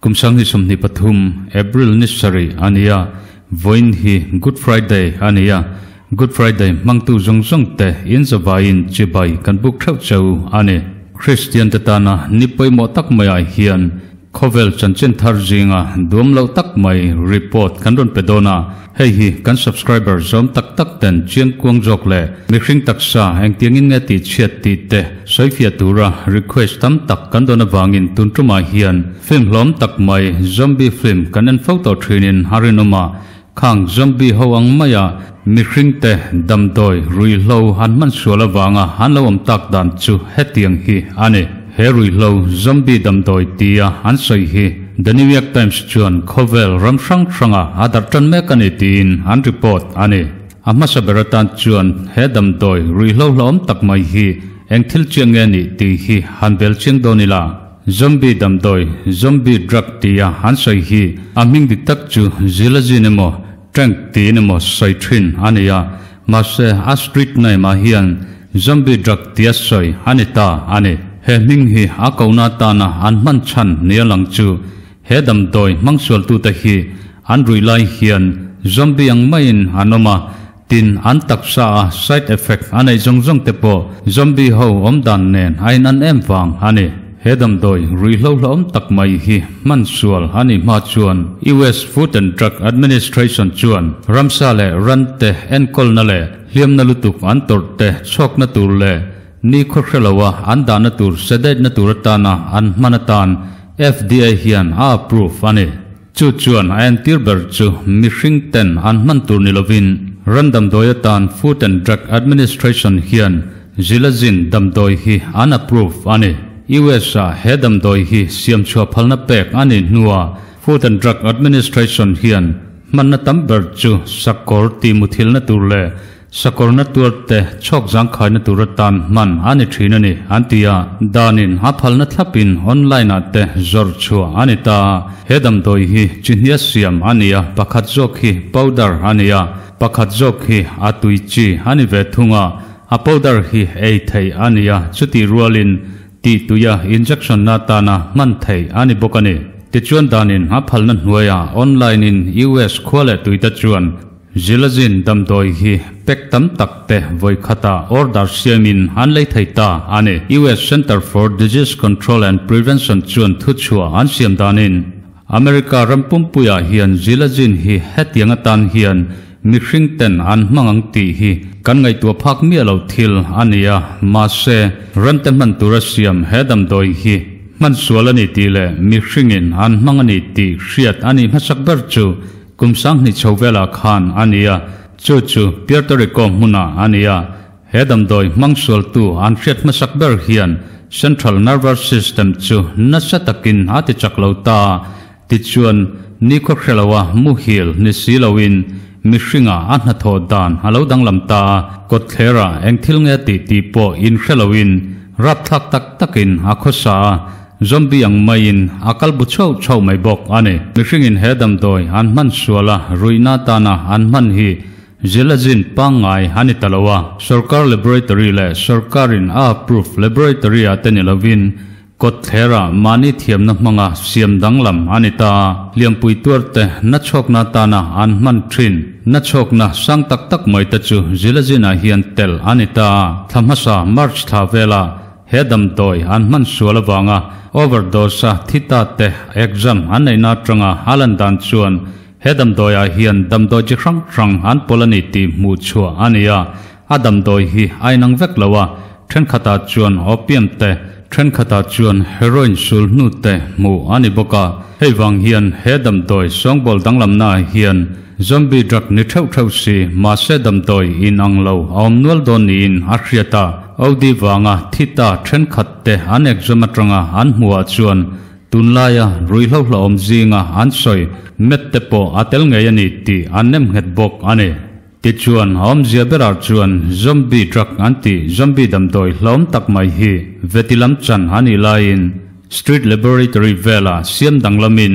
Kum 2023 April ni sarih a ni a, vawiin hi Good Friday a ni a, Good Friday hmangtu zawng zawng te in zavaiin chibai kan buk theuh cheu a ni. Kristian te tana ni pawimawh tak maiah hian Khawvel chanchin thar zinga duam loh tak mai report kan rawn pe dawn a, hei hi kan subscriber zawm tak tak ten chiang kuang zawk leh mihring taksa engtiangin nge tih chhiat tih te sawifiah tura request tam tak kan dawn avangin tun tumah hian film hlawm tak mai zombie film kan en fo tawh thinin a rinawm a, khang zombie ho ang maia mihring te damdawi ruihhlo an hman sual avanga an lo awm tak dan chu hetiang hi a ni. He ruihhlo zombie damdawi tia an sawi hi The New York Times chuan khawvel ram hrang hranga a darh tan mek a ni tiin an report a ni. A hmasa ber atan chuan he damdawi ruihhlo hlawm tak mai hi eng thil chiang nge nih tih hi han bel chiang dawn ila. Zombie damdawi, zombie drug tia an sawi hi a hming dik tak chu Xylazine emaw Tranq tiin emaw sawi thin a ni a, mahse a street name ah hian Zombie drug tia sawi a ni ta a ni. He hming hi a kohna atana an hman chhan nia lang chu he damdawi hmangsualtute hi an ruih lai hian zombie ang maiin an awm a, tin an taksa a side effect a neih zawng zawng te pawh zombie ho awm dan nen a inan em vang a ni. He damdawi ruihhlo hlauhawm tak mai hi hman sual a nih hma chuan US Food and Drug Administration chuan ramsa leh ran te enkawlna leh hliamna lutuk an tawrh te chhawkna tur leh nikhua hre loa an dahna tur sedate na tur atana an hman atan FDA hian a approve a ni. Chu chuan a entir ber chu mihring ten an hman tur ni lovin ran damdawi atan Food and Drug Administration hian Xylazine damdawi hi an approve a ni. US ah he damdawi hi siam chhuah phalna pek a nih hnuah Food and Drug Administration hian hmanna tam ber chu sakawr tih muthilna tur leh Sakawrna tuar te chhawk zangkhaina tur atan hman a ni thin a ni, an ti a. Danin a phalna thlapin online ah te zawrh chhuah a ni ta. He damdawi hi chi hnia siam a ni a, pakhat zawk hi powder a ni a, pakhat zawk hi a tui chi a ni ve thung a. A powder hi ei theih a ni a, chutih rualin tih tuia injection na atana hman theih a ni bawk a ni. Tichuan danin a phalna hnuaiah online in US khua leh tuite chuan Xylazine damdawi hi pack tam tak te vawi khatah order siamin an lei thei ta a ni. US Center for Disease Control and Prevention chuan thuchhuah an siam danin America ram pumpuiah hian Xylazine hi hetiang atan hian mihring ten an hmang ang tih hi kan ngaihtuah phak miah lo thil a ni a, mahse rante hman tura siam he damdawi hi hman sual a ni tih leh mihringin an hmang a ni tih hriat a nih hmasak ber chu Kum 2000 chho velah khan a ni a, chu chu Puerto Rico hmunah a ni a. He damdawi hmang sualtu an hriat hmasak ber hian central nervous system chu nasa takin a ti chak lo ta. Tichuan, nikhua hre loa muhil ni si loin mihringa a hnathawh dan a lo danglam ta a, kawtthlerah eng thil nge tih tih pawh inhre loin rapthlak tak takin a khawsa a. Zombie ang maiin a kal bu chho chho mai bawk a ni. Mihringin he damdawi an hman sual a, ruihna atana an hman hi Xylazine pangngai a ni ta lo a. Sorkar laboratory leh sorkarin a approve laboratory ah te ni lovin kawtthlerah mahni thiamna hmanga siam danglam a ni ta. Hliampui tuarte nachhawkna atana an hman thin nachhawkna sang tak tak mai te chu Xylazine ah hian telh a ni ta. Thla hmasa March thla velah He damdawi an hman sual avanga overdose a thi ta te exam an neihna atanga a lan dan chuan he damdawi ah hian damdawi chi hrang hrang an pawlh a ni tih hmuh chhuah a ni a, a damdawi hi a inang vek lo a, thenkhat ah chuan opium te, thenkhat ah chuan heroin sul hnu te hmuh a ni bawk a, hei vang hian he damdawi sawngbawl danglamna ah hian zombie drug ni theuh theuh si mahse damdawi inang lo a awm nual dawn niin a hriat a. Audi vanga thi ta thenkhat te an exam atanga an hmuhah chuan tunlaia ruihhlo hlauhawm zinga an sawi met te pawh a tel ngei a ni tih an nem nghet bawk a ni. Tichuan, a awmzia berah chuan zombie drug an tih zombie damdawi hlauhawm tak mai hi veti lam chan a nih laiin street laboratory velah siam danglamin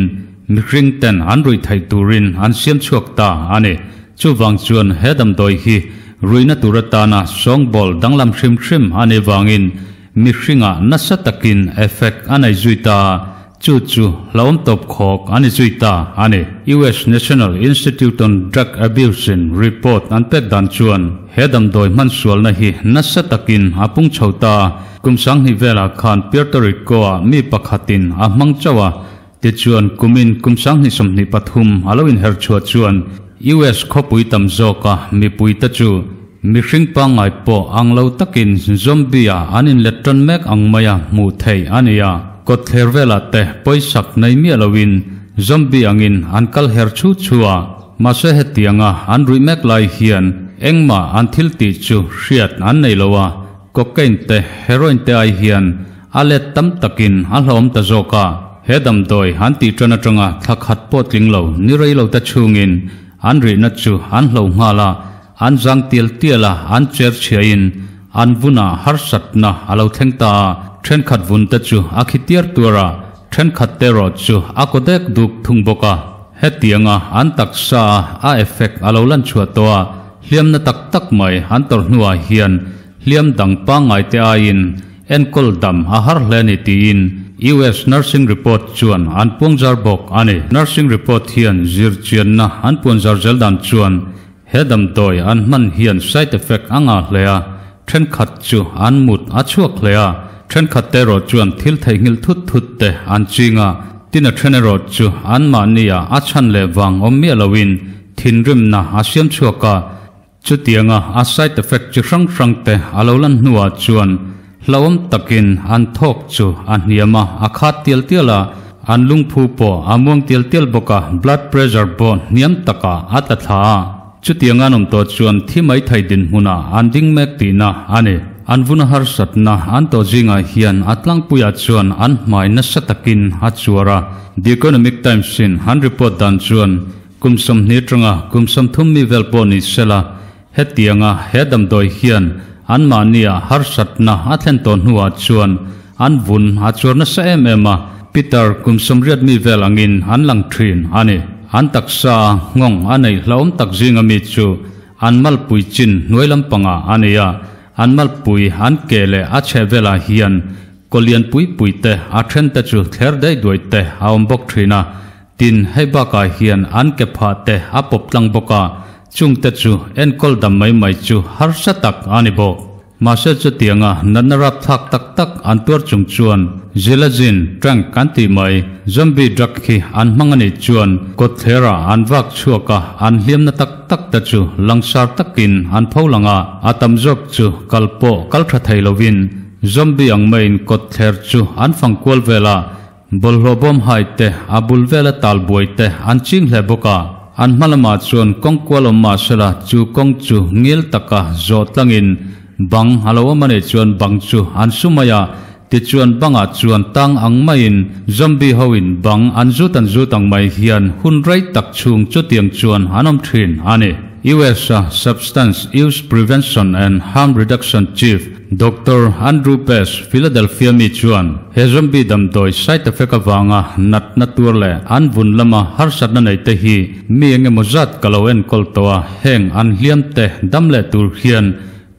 mihring ten an ruih theih turin an siam chhuak ta a ni. Chuvang chuan he damdawi hi ruihna tur atana sawngbawl danglam hrim hrim a nih vangin mihringah nasa takin effect a nei zui ta. Chu chu hlauhawm tawp khawk a ni zui ta a ni. US National Institute on Drug Abuse in report an pek dan chuan he damdawi hmansualna hi nasa takin a pung chho ta. Kum 2000 velah khan Puerto Rico-ah mi pakhatin a hmang chauh a, tichuan kumin kum 2023 a lo inher chhuah chuan US khawpui tam zawka mipuite chu mihring pangngai pawh ang lo takin zombie-ah an inlet tan mek ang maia hmuh theih a ni a. Kawtthler velah te pawisak nei miah loin zombie angin an kal her chhu chhu a, mahse hetianga an ruih mek lai hian engmah an thil tih chu hriat an nei lo a, cocaine te heroin te ai hian a let tam takin a hlawm ta zawk a. He damdawi an tih tan atanga thla khat pawh tling lo ni rei lo te chhungin an rihna chu an hlo nghal a, an zang tial tial a, an cher chhiain an vunah harsatna a lo thleng ta a, thenkhat vun te chu a khi tiar tuar a, thenkhat te erawh chu a kaw dek duk thung bawk a. Hetianga an taksa a a effect a lo lan chhuah tawh a, hliamna tak tak mai an tawrh hnuah hian hliam dang pangngai te aiin enkawl dam a har hle a ni tiin US Nursing Report chuan an puangzar bawk a ni. Nursing Report hian zirchianna an puanzar zel dan chuan He damdawi an hman hian side effect a ngah hle a, thenkhat chu an mut a chhuak hle a, thenkhat te erawh chuan thil theihnghilh thut thut te an ching a, tin a then erawh chu anmahni ah a chhan leh vang awm miah loin thinrimna a siam chhuak a, chutianga a side effect chi hrang hrang te a lo lan hnuah chuan hlauhawm takin an thawk chu a hniam a, a khat tial tial a, an lungphu pawh a muang tial tial bawk a, blood pressure pawh hniam takah a tla thla a. Chutiang an awm tawh chuan thi mai thei dinhmunah an ding mek tihna a ni. An vuna harsatna an tawh zingah hian a tlangpuiah chuan an hmai nasa takin a chuar a. The Economic Times-in an report dan chuan kum 20 atanga kum 30 mi vel pawh ni sela, Hetianga he damdawi hian anmahnia harsatna a thlen tawh hnuah chuan an vun a chuar nasa em em a, Peter kum 80 mi vel angin an lang thin a ni. An taksa a nghawng a neih hlauhawm tak zinga mi chu an malpui chin hnuai lampangah a nei a, an malpui an ke leh a chheh velah hian kaw lian pui pui te a then te chu thler daih duai te a awm bawk thin a, Tin, hei bakah hian an ke phah te a pawp tlang bawk a, chung te chu enkawl dam mai mai chu harsa tak a ni bawk. Mahse chutianga natna rapthlak tak tak an tuar chung chuan Xylazine, Tranq kan tih mai, zombie drug hi an hmang a nih chuan kawtthlerah an vak chhuak a, an hliamna tak tak te chu langsar takin an pho lang a, a tam zawk chu kal pawh kal tha thei lovin zombie ang maiin kawtthler chu an fang kual vel a, Bawlhhlawh bawm hai te, a bul vela tal buai te an ching hle bawk a. An hma lamah chuan kawng kual awm mah sela chu kawng chu ngil taka zawh tlangin bang a lo awm a nih chuan bang chu an su mai a, tichuan bangah chuan tang ang maiin zombie hoin bang an zut an zut ang mai hian hun rei tak chhung chutiang chuan an awm thin a ni. US-a Substance Use Prevention and Harm Reduction Chief Doctor Andrew Best, Philadelphia mi chuan he zombie damdawi side effect avanga natna tur leh an vun lama harsatna nei te hi mi eng emaw zat ka lo enkawl tawh a, heng an hliam te dam leh tur hian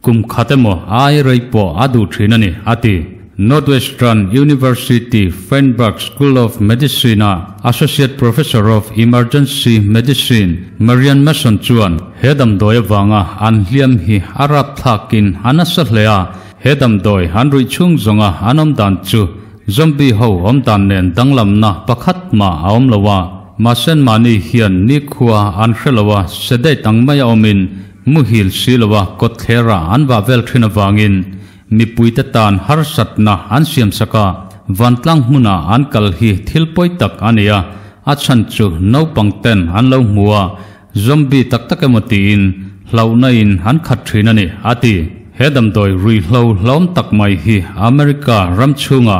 kum khat emaw ai rei pawh a duh thin a ni, a ti. Northwestern University Feinberg School of Medicine-a Associate Professor of Emergency Medicine Marian Mason chuan he damdawi avanga an hliam hi a rapthlakin a nasa hle a, he damdawi an ruih chhung zawnga an awm dan chu zombie ho awm dan nen danglamna pakhat mah a awm lo a, mahse mahni hian nikhua an hre lo a, sedate ang maia awmin muhil si lo a kawtthlerah an vah vel thin avangin Mipuite tan harsatna an siamsak a, vantlang hmuna an kal hi thil pawi tak a ni a, a chhan chu naupang ten an lo hmu a, zombie tak tak emaw tiin hlauhna in an khat thin a ni, a ti. He damdawi ruihhlo hlawm tak mai hi America ram chhunga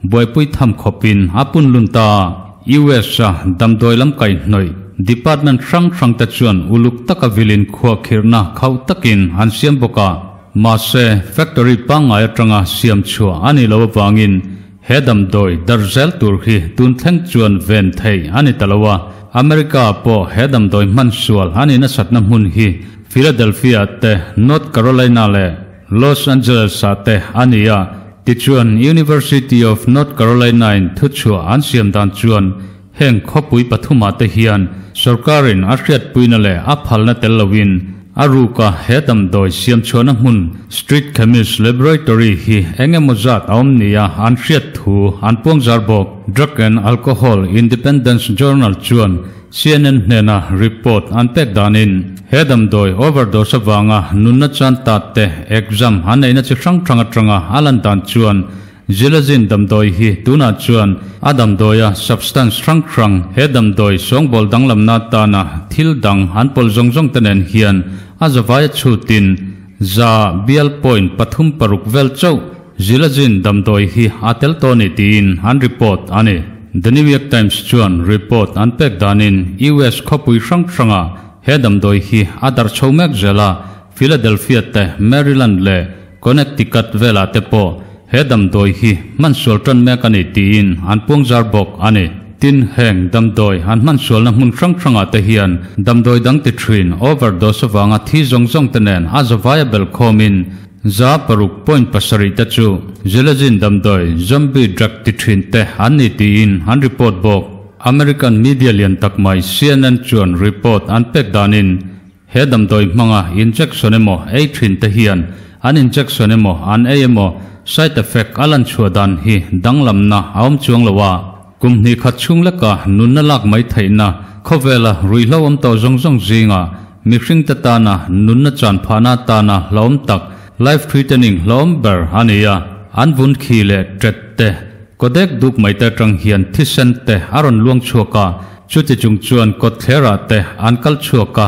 buaipui tham khawpin a pun lun ta a, US a damdawi lam kaihhnawih department hrang hrang te chuan uluk taka vilin khuahkhirhna khauh takin an siam bawk a. Mahse, factory pangngai atanga siam chhuah a nih loh avangin he damdawi darh zel tur hi tun thleng chuan ven theih a ni ta lo a. America pawh he damdawi hman sual a nih nasatna hmun hi Philadelphia te, North Carolina leh Los Angeles ah te a ni a. Tichuan, University of North Carolina-in thuchhuah an siam dan chuan heng khawpui pathumah te hian sorkarin a hriatpuina leh a phalna tel loin a ruka he damdawi siam chhuahna hmun Street Chemist Laboratory hi eng emaw zat a awm nia an hriat thu an puangzar bawk. Drug and Alcohol Independence Journal chuan CNN hnena report an pek danin he damdawi overdose avanga nunna chan ta te exam an neihna chi hrang hrang atanga a lan dan chuan Xylazine damdawi hi tunah chuan a damdawia substance hrang hrang he damdawi sawngbawl danglamna atana thil dang an pawlh zawng zawng te nen hian a zavaia chhutin za bial point pathum paruk vel chauh Xylazine damdawi hi a tel tawh a ni tiin an report a ni. The New York Times chuan report an pek danin US khawpui hrang hranga he damdawi hi a darh chho mek zel a, Philadelphia te, Maryland leh Connecticut velah te pawh he damdawi hi hman sual tan mek a ni tiin an puangzar bawk a ni. Tin, heng damdawi an hman sualna hmun hrang hrangah te hian damdawi dang ti thin overdose avanga thi zawng zawng te nen a zavaia belhkhawmin 6.7% te chu Xylazine damdawi zombie drug ti thin te an ni tiin an report bawk. American media lian tak mai CNN chuan report an pek danin he damdawi hmanga injection emaw ei thin te hian an injection emaw an ei emaw side effect a lan chhuah dan hi danglamna a awm chuang lo a, kum hnih khat chhung leka nunna lak mai theihna khawvela ruihhlo awm tawh zawng zawng zinga mihring te tana nunna chan phahna atana hlauhawm tak life threatening hlauhawm ber a ni a, an vun khi leh tet te kawdek duk mai te atang hian thisen te a rawn luang chhuak a, chuti chung chuan kawtthlerah te an kal chhuak a,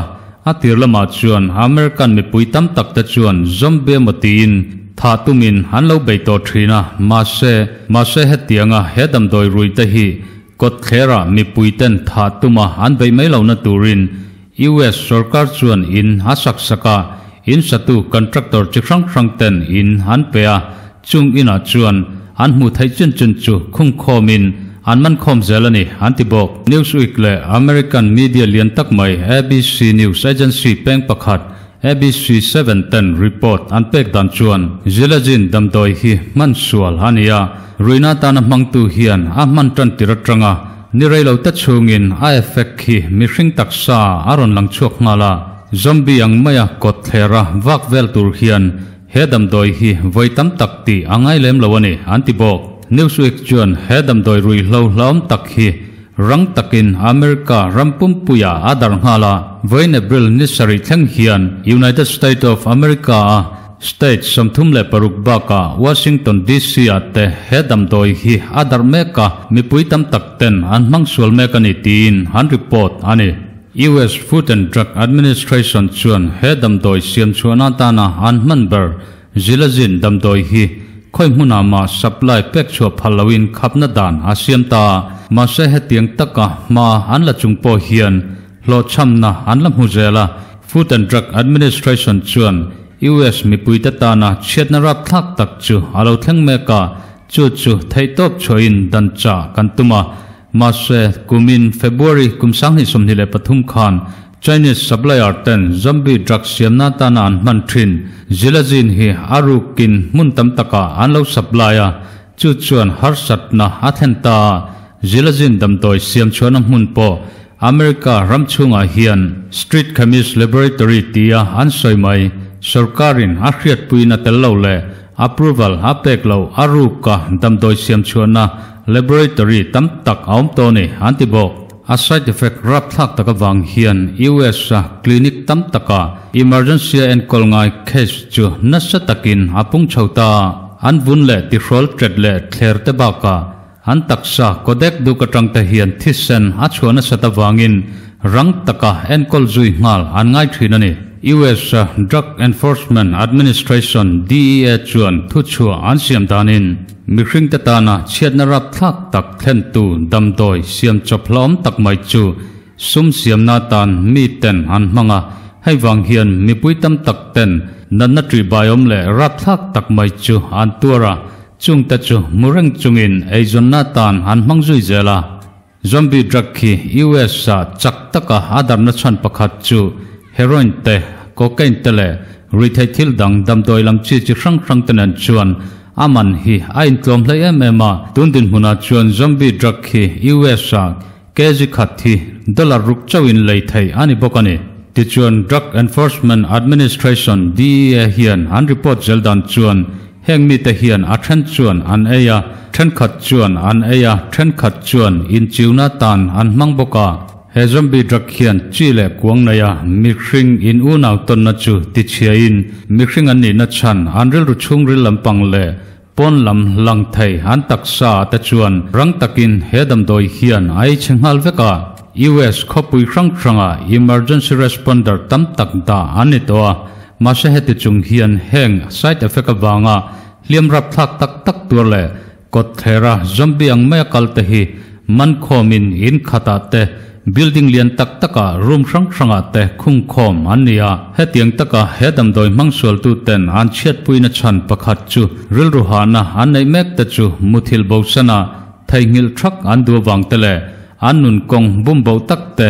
a tir lamah chuan American mipui tam tak te chuan zombie emaw tiin thah tumin an lo bei tawh thin a, mahse, mahse hetianga he damdawi rui te hi kawtthlerah mipui ten thah tuma an beih mai lohna turin US sorkar chuan in a sak sak a, in satu contractor chi hrang hrang ten in an pe a, chung inah chuan an hmuh theih chin chin chu khungkhawmin an man khawm zel a ni, an ti bawk. Newsweek leh American media lian tak mai ABC News agency peng pakhat ABC 7 ten report an pek dan chuan Xylazine damdawi hi hman sual a ni a, ruihna atana hmangtu hian a hman tan tir atanga Ni rei lo te chhungin a effect khi mihring taksa a rawn lang chhuak nghal a, zombie ang maia kawt thlera vak vel tur hian he damdawi hi vawi tam tak tih a ngai lem lo a ni, an ti bawk. Newsweek chuan he damdawi ruihhlo hlauhawm tak hi rang takin America ram pumpuiah a darh nghal a, vawiin April ni sarih thleng hian United State of America a State 36 bakah Washington DC ah te he damdawi hi a darh mek a, mipui tam tak ten an hmang sual mek a ni tiin an report a ni. US Food and Drug Administration chuan he damdawi siam chhuahna atana an hman ber Xylazine damdawi hi khawi hmunah mah supply pek chhuah phal loin khapna dan a siam ta a, mahse hetiang taka hma an la chung pawh hian hlawhchhamna an la hmu zel a, Food and Drug Administration chuan US mipuite tana chhiatna rapthlak tak chu a lo thleng mek a, chu chu theihtawp chhuahin dan chah kan tum a. Mahse, kumin February kum 2023 khan Chinese supplier ten zombie drug siamna atana an hman thin Xylazine hi a rukin hmun tam takah an lo supply a, chu chuan harsatna a thlen ta a. Xylazine damdawi siam chhuahna hmun pawh America ram chhungah hian Street Chemist Laboratory tia an sawi mai. Sorkarin a hriatpuiin a tel lo leh approval a pek loh a ruka damdawi siam chhuahna laboratory tam tak a awm tawh a ni, an ti bawk. A side effect rapthlak tak avang hian US a clinic tam taka emergency a enkawl ngai case chu nasa takin a pung chho ta. An vun leh tihrawl tet leh thler te bakah An taksa kodek duk atang te hian thisen a chhuah nasat avangin rang taka enkawl zui nghal an ngai thin a ni. US Drug Enforcement Administration, DEA, chuan thuchhuah an siam danin mihringte tana chhiatna rapthlak tak thlentu damdawi siam chawp hlauhawm tak mai chu sum siamna atan mi ten an hmang a, hei vang hian mipui tam tak ten natna ṭihbaiawm leh rapthlak tak mai chu an tuar a. Chungte chu hmu reng chungin eizawnna atan an hmang zui zel a. Zombie drug khi US ah chak taka a darhna chhan pakhat chu heroin te, cocaine te leh ruihtheih thil dang damdawi lam chi chi hrang hrang te nen chuan A man hi a intlawm hleih em em a, tun dinhmunah chuan zombie drug hi US ah kg khat hi dollar ruk chauhin lei theih a ni bawk a ni. Tichuan Drug Enforcement Administration, DEA, hian an report zel dan chuan heng mite hian a then chuan an ei a, thenkhat chuan an ei a, thenkhat chuan inchiuna tan an hmang bawk a. He zombie drug hian chi leh kuang nei a mihring in unau tawnna chu tichhiain mihring an nihna chhan an rilru chhungril lampang leh pawn lam lang thei an taksa ah te chuan rang takin he damdawi hian a ei chhe nghal vek a. US khawpui hrang hranga emergency responder tam tak dah an ni tawh a, mahse heti chung hian heng side effect avanga hliam rapthlak tak tak tur leh Kawtthera zombie ang maia kal te hi man khawmin in khatah te, building lian tak takah room hrang hrangah te khung khawm an ni a. Hetiang taka he damdawi hmang sualtu ten an chhiatpuina chhan pakhat chu rilru hahna an neih mek te chu muthilh bosana theihnghilh thak an duh avang te leh an nun kawng bum bo tak te,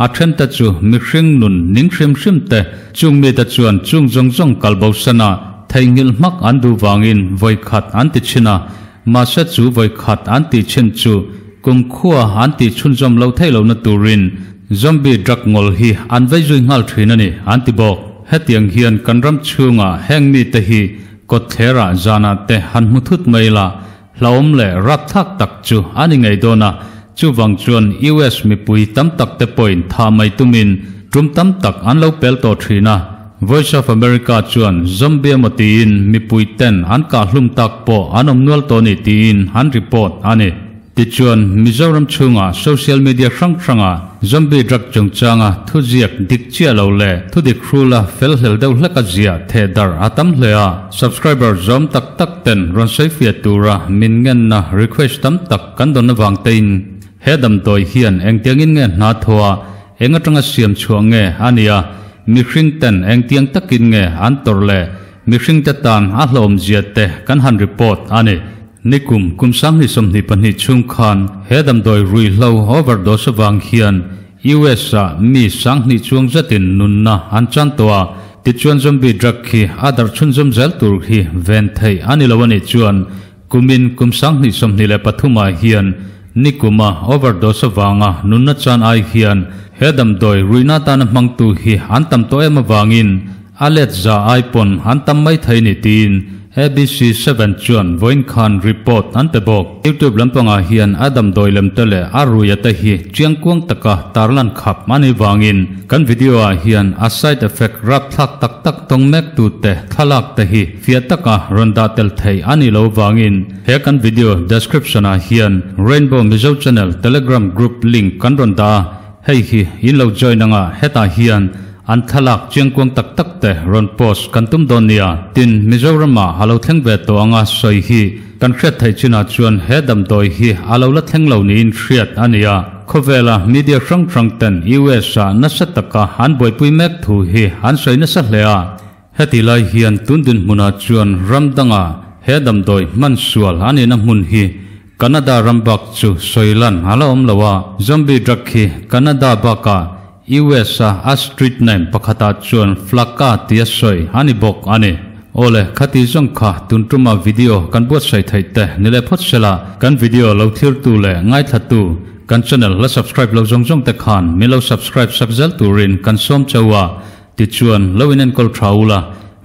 a then te chu mihring nun ning hrim hrim te, chung mite chuan chung zawng zawng kal bosana Theihnghilh hmak an duh vangin vawi khat an ti chhin a, mahse chu vawi khat an tih chhin chu kumkhua an tih chhunzawm lo theih lohna turin zombie drug ngawl hi an vei zui nghal thin a ni, an ti bawk. Hetiang hian kan ram chhungah heng mite hi kawtthlerah zanah te han hmu thut mai la, hlauhawm leh rapthlak tak chu a ni ngei dawn a, chuvang chuan US mipui tam tak te pawhin tha mai tumin tum tam tak an lo pel tawh thin a, Voice of America chuan zombie emaw tiin mipui ten an kah hlum tak pawh an awm nual tawh ni tiin an report a ni. Tichuan, Mizoram chhunga social media hrang hranga zombie drug chungchanga thuziak dik chiah lo leh thudik hrula fel hlel deuh hleka ziah theh darh a tam hle a, subscriber zawm tak tak ten rawn sawi fiah tura min ngenna request tam tak kan dawn avang tein he damdawi hian engtiangin nge hna thaw a, eng atanga siam chhuah nge a nia, mihring ten engtiang takin nge an tawrh leh mihring te tan a hlawmzia te kan han report a ni. Nikum kum 2022 chhung khan he damdawi ruihhlo overdose avang hian US ah mi 2000 chuang zetin nunna an chan tawh a, tichuan zombie drug hi a darh chhunzawm zel tur hi ven theih a ni lo a nih chuan kumin kum 2023 ah hian nikuma overdose avanga nunna chan ai hian he damdawi ruihna atana hmangtu hi an tam tawh em avangin A let za ai pawn an tam mai thei ni tiin ABC 7 chuan vawiin khan report an pe bawk. YouTube lampangah hian a damdawi lem te leh a ruia te hi chiangkuang taka tarlan khap a nih vangin kan video ah hian a side effect rapthlak tak tak tawng mek tu te thlalak te hi fiah taka rawn dah tel theih a nih loh vangin he kan video description ah hian Rainbow Mizo Channel Telegram group link kan rawn dah a, hei hi in lo join anga hetah hian An thlalak chiangkuang tak tak te rawn post kan tum dawn nia. Tin, Mizoramah a lo thleng ve tawh anga sawi hi kan hriat theih chinah chuan he damdawi hi a lo la thleng lo niin hriat a ni a. Khawvela media hrang hrang ten US ah nasa taka an buaipui mek thu hi an sawi nasa hle a. Heti lai hian tun dinhmunah chuan ram dangah he damdawi hman sual a nihna hmun hi Canada ram bak chu sawi lan a la awm lo a. Zombie drug hi Canada bakah US a a street name pakhatah chuan Flakka tia sawi a ni bawk a ni. Awle, khati zawng kha tun tuma video kan buatsaih theih te ni leh phawt sela, kan video lo thirtu leh ngaithlatu kan channel la subscribe lo zawng zawng te khan min lo subscribe sak zel turin kan sawm cheu a, tichuan lo in enkawl tha ula,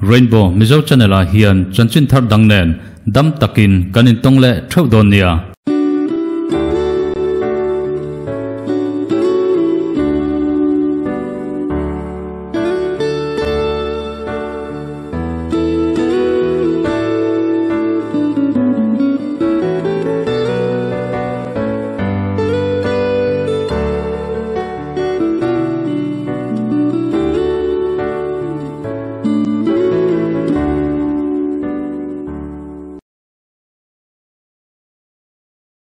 Rainbow Mizo channel ah hian chanchin thar dang nen dam takin kan intawng leh theuh dawn nia.